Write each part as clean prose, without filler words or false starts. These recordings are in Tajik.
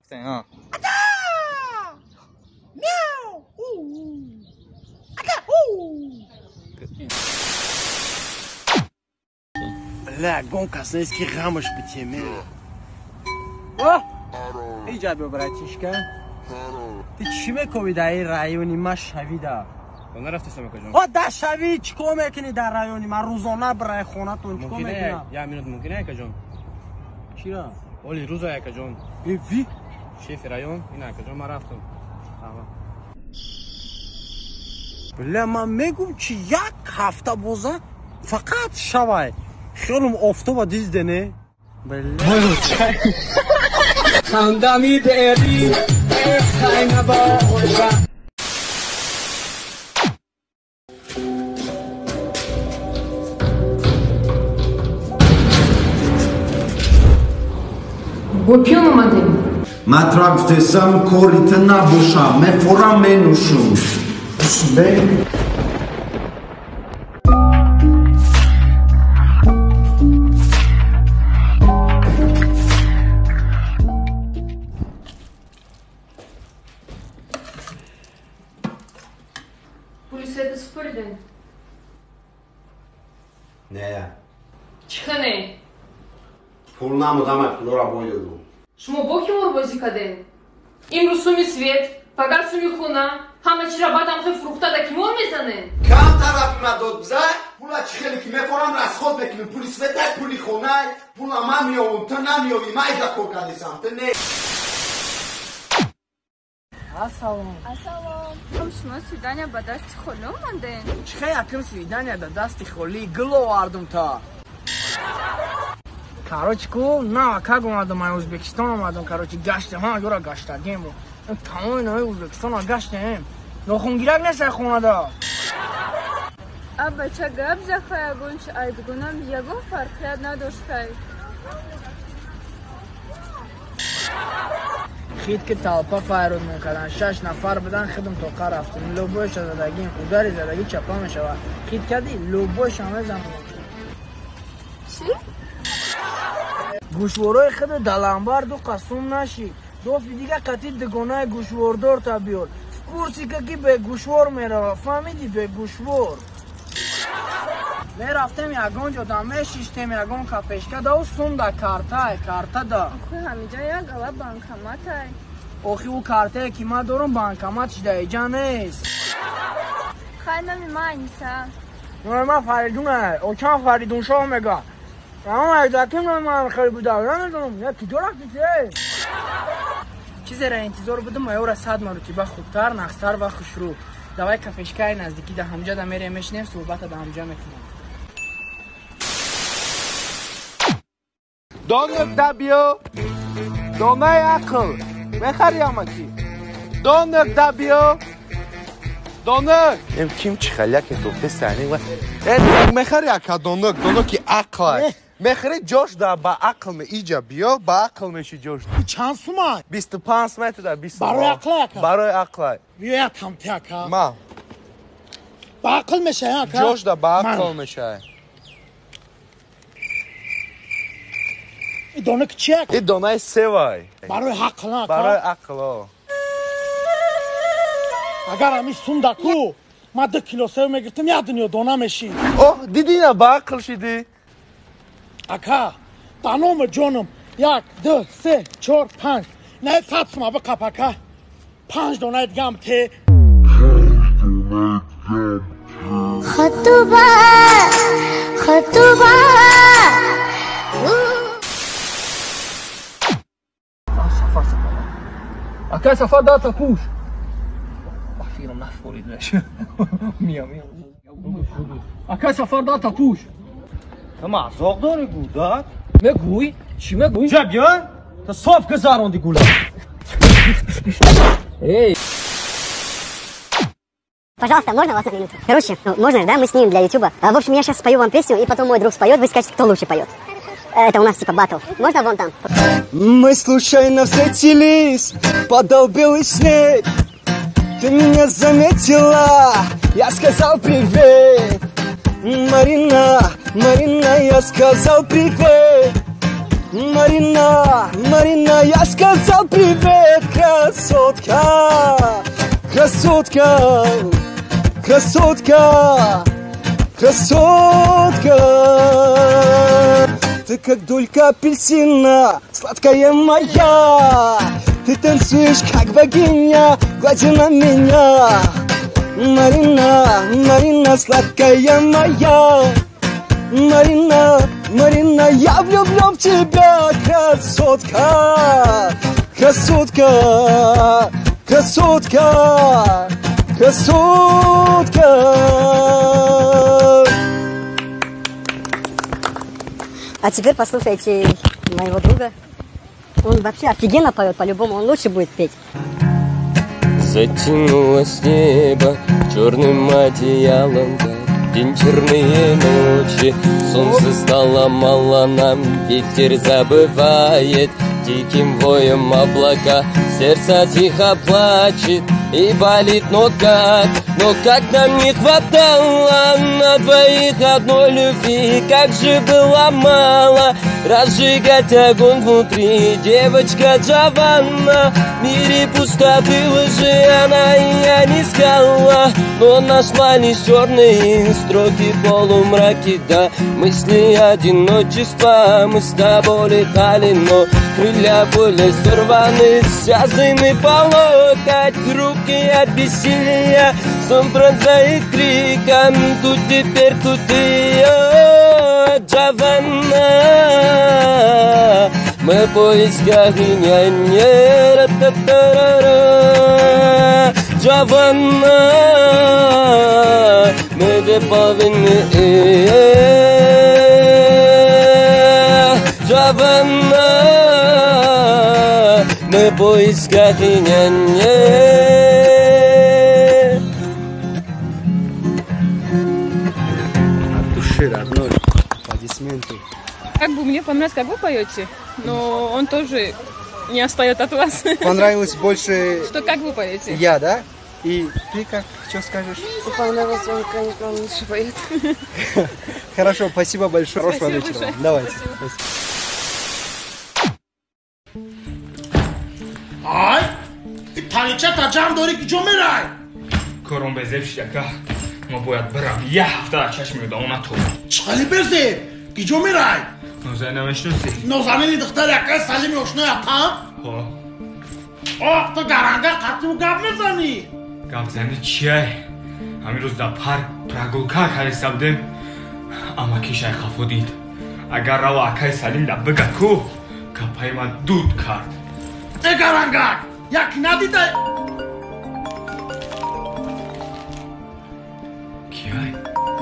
Бля, гонка снески ғамаш битеме. О! Иҷа биё, братишка. Ти чӣ мекови дар ин райони ма шавида? Нарафтесам, акаҷон. О, да шави, чӣ кор мекунӣ дар райони ма? Рӯзона бирай хонатон чӣ кор мекунам? Як минут мумкин, акаҷон? Чира? Оли рӯза, акаҷон. Э, ви? Шефи район, ин акаҷон, ман рафтам. Бля, ман мегум, чи як ҳафта боза фақат шавай. Хиёлум офтоба дизде, не? Бля. Хандами дери, Бо кӣ омадем? Ман тура гуфтесам, кори ту набошам, мефорам, менӯшум. Пули света супоридем? Не. Чӣ не? Пул намудам, пулора бой додум. Шумо бо кӣ морбозӣ кардем? Имрӯз суми свет, пагар суми хона, ҳама чизра баъдам хе фурӯхта да кимор мезанем? Кам тарафи ма дод бизай, пула чӣ хеле ки мефорам расход мекунем. Пули светай, пули хонай, пула ман меёвум, ту намеёвӣ, ман ида кор кардесам, ту не. Ассалом. Ассалом. Шумо свидания ба дасти холӣ омадем? Чӣ хел якм свидания да дасти холӣ гул овардум та. Короче, ку на как омадам, ай Ӯзбекистон омадам, короче, гаштем, ҳама ҷора гаштагем. Тамоми нои Ӯзбекистон гаштем. Нохунгирак нест ай хонада. А бача гап заха, ягон чи айдгунам ягон фарқият надоштай. Хит ки толпа файрод мекардан, шаш нафар будан, хидм тоқа рафтем. Любойша задагим, удари задагӣ чапа мешавад. Хит кардӣ, любойша мезанам. Чӣ? Гӯшворои худ даламбар ду қасум нашид. Дофи дига қатъи дугонаи гӯшвордор та биёр. В курсе ки бе гӯшвор мерава, фаҳмидӣ, бе гӯшвор. Мерафтем ягон ҷо да мешиштем ягон кафешка да, ӯ сум да картай, карта да. Охи ҳамиҷа як гала банкоматай. Охи ӯ картае ки ман дорум банкоматш да иҷа нест. Хай, номи ман Аниса. Номи ман Фаридуна, очам Фаридуншоҳ мега. Ама айдаким номи ман хеле буда, намедонам, я куҷо рафти ти? Чизеро интизор будам, ма ёра сад маротиба хубтар, нақстар ва хушрӯ. Давай кафешкаи наздикӣ да ҳамҷа да мерем мешинем, суҳбата да ҳамҷа мекунем. Донак да биё, донаи ақл, мехари амаки. Донак да биё, донак. Эм ким чӣ хел яке тофте сани ва. Э, мехари ака донак, донаки ақл. Мехари ҷош да ба ақл ме иҷа биё, ба ақл меши ҷош. Чанд сума? 25 метр да 20. Барои ақл ака? Барои ақл. Биё як тамти ака. Ма. Ба ақл мешай ака? Ҷош да ба ақл мешай. И донак чи ака? И донаи севай. Барои ақл ака? Барои ақл. Агар ҳамин сум да ку, ман 2 кило сев мегирифтам, як дунё дона мешид. Оҳ, дидӣ на ба ақл шидӣ? Ака, ба номи ҷонам, як, ду, се, чор, панҷ. Не, 100 сума биқап, ака. Панҷ донаи дигаам те. Хатуба, хатуба. Сафар, сафар. Ака, сафар дата куш. Фирм нафорид наш. Миям, миям. Ака, сафар дата куш. Ту мазоқ дорӣ, гудак? Мегӯй? Чӣ мегӯй? Ҷа биё, ту соф гузаронди гула. Эй! Пожалуйста, можно вас на минуту? Короче, ну, можно, да? Мы снимем для Ютуба. В общем, я сейчас спою вам песню, и потом мой друг споет, вы скажете, кто лучше поет. Это у нас типа батл. Можно вон там? Мы случайно встретились, падал белый снег. Ты меня заметила, я сказал привет. Марина, Марина, я сказал привет. Марина, Марина, я сказал привет, красотка, красотка, красотка, красотка. Ты как долька апельсина, сладкая моя. Ты танцуешь как богиня, глядя на меня. Марина, Марина, сладкая моя. Марина, Марина, я влюблен в тебя, красотка, красотка, красотка, красотка. А теперь послушайте моего друга. Он вообще офигенно поет, по-любому, он лучше будет петь. Затянулось небо черным одеялом, день черные ночи. Солнце стало мало нам, ветер забывает диким воем облака. Сердце тихо плачет и болит, но как нам не хватало на двоих одной любви, как же было мало разжигать огонь внутри. Девочка Джованна, в мире пустоты лжи она и я не искала, но нашла лишь черные строки полумраки, да мысли одиночества. Мы с тобой летали, но крылья были сорваны, связаны по локоть, руки от бессилия. Сон пронзает криком, тут теперь, тут и я, Джованна. Мы в поисках и не Джованна. Мы две половины, Джованна. Мы в поисках и не. Родной, аплодисменты. Как бы мне понравилось, как вы поете, но он тоже не отстает от вас. Понравилось больше... Что, как вы поете? Я, да? И ты как? Что скажешь? Понравилось, он, конечно, он лучше поет. Хорошо, спасибо большое. Хорошего вечера. Давайте. Ай, танича таҷам дори ки ҷо мерай? Кором безеб шидака. Ма бояд барам. Я ҳафта чашми одамо натоб. Чӣ хеле безеб? Ки ҷо мерай? Нозанин намешноси? Нозанини духтари акаи Салими ошнои апам? Ҳо. Оҳ, ту гаранга қатъу гап мезанӣ? Гапзанӣ чия? Ҳамин рӯз дар парк прогулка кариста будем. Амаки шайхафо дид. Агар рава акаи Салим да бига ку, капаи ман дуд кард. Э гарангак, яки надида? Киай?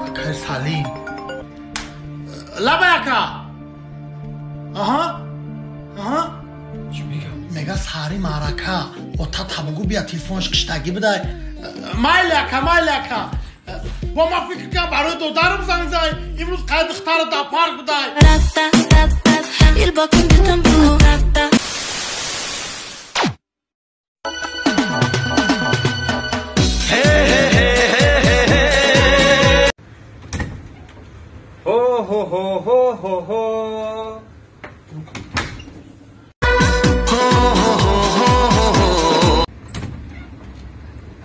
Акаи Салим. Лабай ака. Аҳа. Аҳа. Чӣ мегам? Мега саҳари маърака. Ота табугу бия телефонш киштагӣ бидай. Майли ака, майли ака. Бо ман фикр кардам барои додарам занг зай. Имрӯз қай духтара дар парк будай. Хо-хо-хо-хо-хо.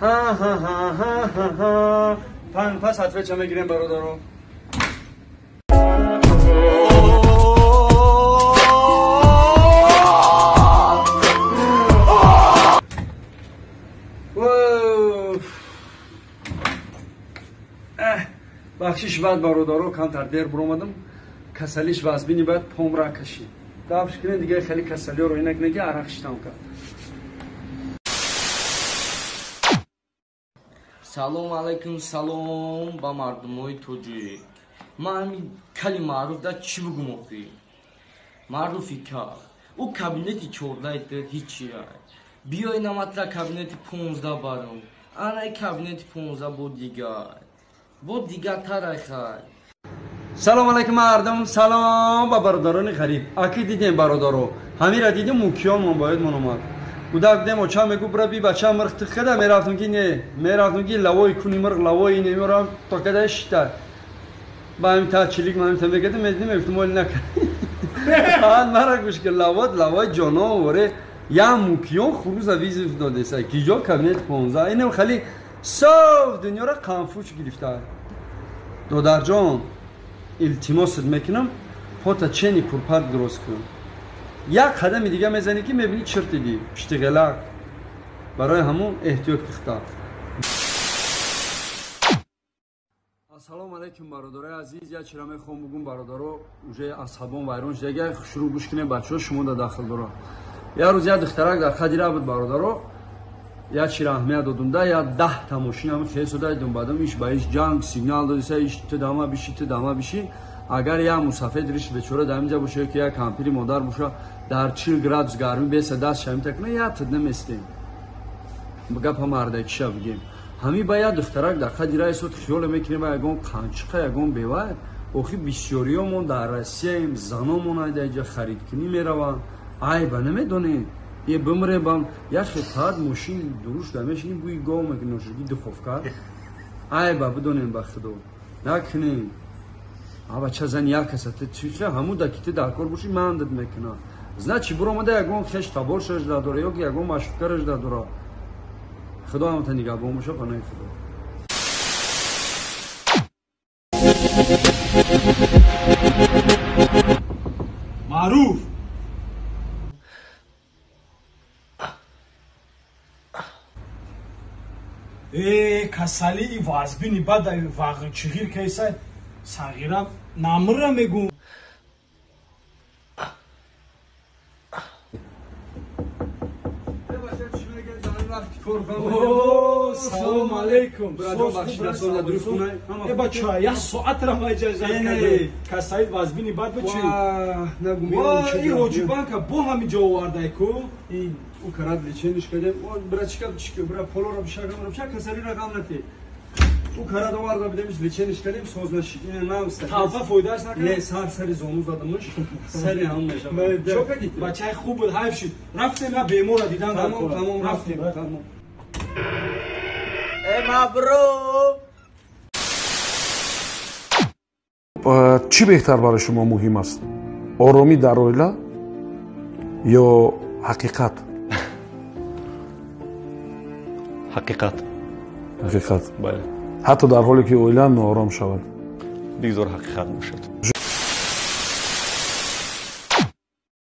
Ха-ха-ха-ха-ха. Пан пас отвеча мегирем бародаро. Бахшиш баъд бародаро, камтар дер буромадам. Касалиш вазбини баъд помра кашид. Дафш кунед дига хеле касалиёро инак неги арақ шитам кард. Салом алайкум, салом ба мардумои тоҷик. Ман ҳамин кали маъруф да чӣ бугум охӣ? Маъруфи кал. Ӯ кабинети 14 ҳичия. Биёй наматра кабинети 15 барам. Анай кабинети 15 бо дигар. Бо дигартарай хай. Салом алайкум мардум, салом ба бародарони ғариб. Аки дидем бародаро. Ҳамира дидем мукиёнмон бояд мон омад. Кудак дем оча мегу бра би бача мирх тихада мерафтум ки не, мерафтум ки лавои куни мирх лавои немерам то када шита. Ба ҳамин та чилик ман та мегадим медидим мегуфтум оли накард. Мара гӯш ки лавот лавои ҷонон воре я мукиён хуруза визиф додеса киҷо кабинет 15 инам хали соф дунёра қанфуч гирифта. Додарҷон, илтимосат мекунам, пота чени курпат дуруст кун. Як қадами дига мезанӣ ки мебинӣ чирт дидӣ пишти ғелак. Барои ҳамун эҳтиёт кихта. Ассалому алайкум бародарои азиз, як чира мехоҳам бугум бародаро, уже асабон вайрон шуда, як шурӯъ гӯш кунем бачаҳо, шумо да дахл дора. Як рӯз як духтарак дар қадира буд бародаро, як чира аҳамият додум да, як 10 та мошин ҳам хел шуда дум бадам иш ба иш ҷанг сигнал додиса, иш ту дама биши, ту дама биши. Агар як мусафед риш бечора дар инҷа боша, ки як кампири модар боша, дар 40 градус гармӣ беса даст шамита кунад, як тид наместем. Гапа мардакиша бигем. Ҳамин ба як духтарак дар қадира истод, хиёле мекунем ягон қанчиқа, ягон бева. Охи бисёриёмон дар Россияем, заномон айда инҷа харидкунӣ мераванд. Айба намедонем. Е бимребам, як хетаат мошин дуруш дамешини бӯи гов мекунад, ношиги духовка. Айба бидонем ба худо. Накунем. Абача зан як каса ту чиха ҳамун да ки ту дар кор бошӣ ман дид мекунам. Значит биромада ягон хеш табор шаш дора ё ки ягон машвкараш дора. Худо ҳамата нигаҳбон боша, паноҳи Худо. Маъруф! Э, касалии вазбини бада вағчиғир кайса сағира намра мегум. Салом алейкум. Э бача, як соатра ма иҷозат кардем. Касали вазбини бад бу чи? Ва, ин ҳоҷибанка бо ҳамин ҷо овардай ку? Ин у карат лечениш кардем. Бра чика чика, бра полора бишагам, бра касали рақам нати. У карат оварда бидемиш лечениш кардем, соз нашид. Ин нам талфа фоидааш накард? Не, сар сари зону задамш, сари ҳам мешавад. Чо кардӣ? Бачаи хуб буд, ҳайф шуд. Рафтем на бемора дидан дар кора. Тамом, рафтем, тамом. Э мабрук. Чӣ беҳтар барои шумо муҳим аст? Оромӣ дар оила ё ҳақиқат? Ҳақиқат. Ҳақиқат. Бале. Ҳатто дар ҳоле ки оила ноором шавад. Бигзор ҳақиқат бошад.